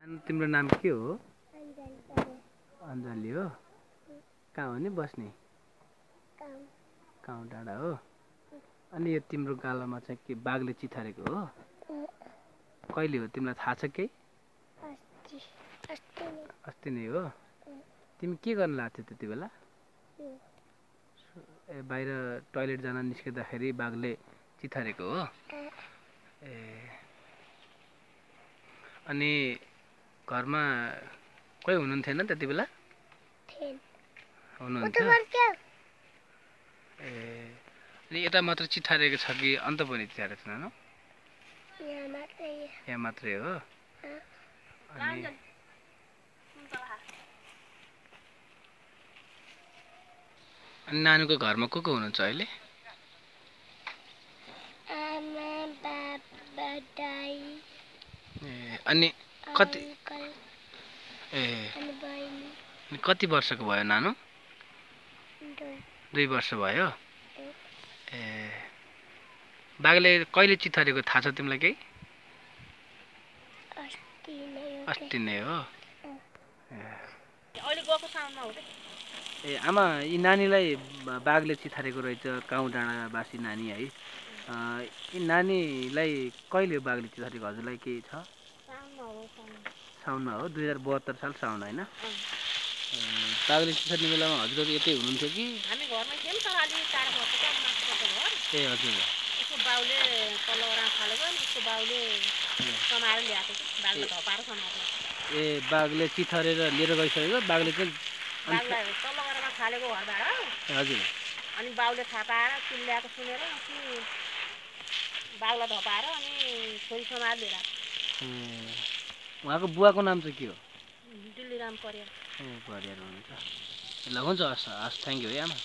अनि तिम्रो नाम के हो? अञ्जली हो। कहाँ हो नि बस्ने? गाउँ डाँडा हो। अनि यो तिम्रो गालामा चाहिँ के बाघले चिथारेको हो? कहिले हो तिमीलाई थाहा छ केही? अस्ति नै हो। तिमी के गर्न लाग्थ्यौ त्यति बेला? ए बाहिर टोयलेट जान निस्किँदाखेरि बाघले चिथारेको हो? ए अनि घरमा कोही हुनुहुन्थेन त्यति बेला? हुनुहुन्थ्यो? ए अनि यता मात्र चिथारेको छ कि अन्त पनि चिथारेको छ नानु? यहाँ मात्रै हो। अनि नानुको घरमा को हुनुहुन्छ अहिले? आमा, बाबा, दाइ, ए अनि कति अनि कति वर्षको भयो नानु? 2 वर्ष भयो। ए बाघले कहिले चिथारेको थाहा छ तिमीलाई केही? अस्ति नै हो। ए आमा यी नानीलाई बाघले चिथारेको रहेछ, गाउँ डाँडावासी नानी है। यी नानीलाई कहिले बाघले चिथारेको हजुरलाई केही छ? साउनमा हो। 2072 साल साउन होइन? बाघले चिथार्ने बेलामा हजुरहरू यतै हुनुहुन्थ्यो कि? हामी घरमै थियौँ तर अलि टाढा भएको क्या माथिको घर। ए हजुर। उसको बाउले तल्लो ओरा फालेको अनि उसको बाउले समाएर ल्याएको थियो। बाघले धपाएर समाएर ल्याएको। ए बाघले चिथारेर लिएर गइसकेको बाघले चाहिँ बाघलाई तल्लो ओरामा फालेको घरबाट। हजुर। अनि बाउले थाहा पाएर चिल्ल्याएको सुनेर अनि बाघलाई धपाएर अनि छोरी समाएर लिएर आएको। उहाँको बुवाको नाम चाहिँ के हो? दिल्लीराम परियार। ए परियार हुनुहुन्छ। ल हुन्छ, हस् थ्याङ्क यू है आमा।